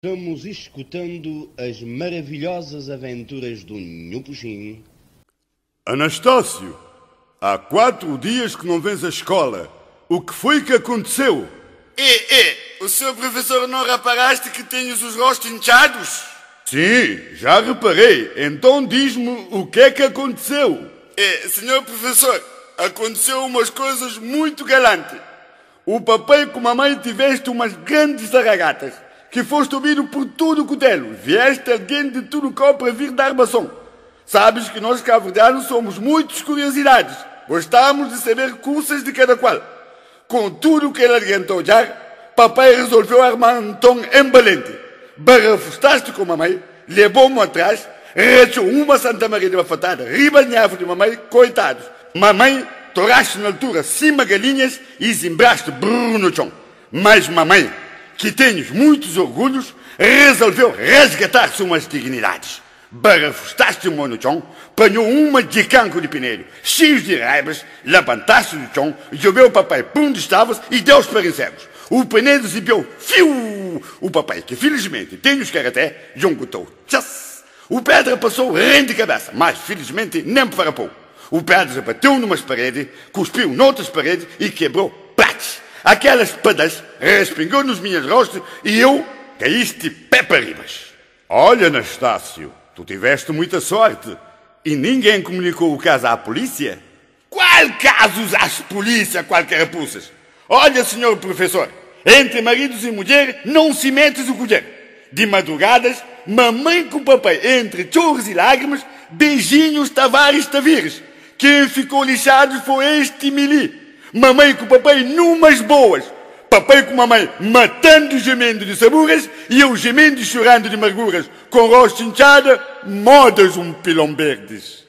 Estamos escutando as maravilhosas aventuras do Nhupuxim. Anastácio, há 4 dias que não vens à escola. O que foi que aconteceu? E, e, o senhor professor não reparaste que tens os rostos inchados? Sim, já reparei. Então diz-me o que é que aconteceu. E, senhor professor, aconteceu umas coisas muito galantes. O papai com mamãe tiveste umas grandes zaragatas, que foste ouvido por todo o cutelo. Vieste alguém de todo o campo para vir dar bação. Sabes que nós cabo-verdianos somos muitos curiosidades. Gostamos de saber cursos de cada qual. Com tudo o que ele adiantou já, papai resolveu armar um tom embalente. Barrafustaste com mamãe, levou-me atrás, rachou uma Santa Maria de bafatada, riba de mamãe, coitados. Mamãe, toraste na altura cima galinhas e zimbraste brrr no chão. Mas mamãe, que tens muitos orgulhos, resolveu resgatar-se umas dignidades. Barrafustaste-me no chão, apanhou uma de canco de pinheiro, cheio de raivas, levantaste do chão, jogou o papai por onde estavas e deu-os para cegos. O penedo exibiu, fiu! O papai, que felizmente tem os karaté, jongotou, tchas! O pedra passou rente de cabeça, mas felizmente nem farapou. O pedra bateu numas paredes, cuspiu noutras paredes e quebrou prates. Aquelas padas respingou nos minhas rostos e eu caíste pé para ribas. Olha, Anastácio, tu tiveste muita sorte e ninguém comunicou o caso à polícia. Qual caso usaste polícia, qual carapuças? Olha, senhor professor, entre maridos e mulher não se metes o colher. De madrugadas, mamãe com papai, entre choros e lágrimas, beijinhos, tavares, tavires. Quem ficou lixado foi este mili. Mamãe com papai numas boas. Papai com mamãe matando e gemendo de saburas e eu gemendo e chorando de amarguras, com rosto inchado, modas um pilão verdes.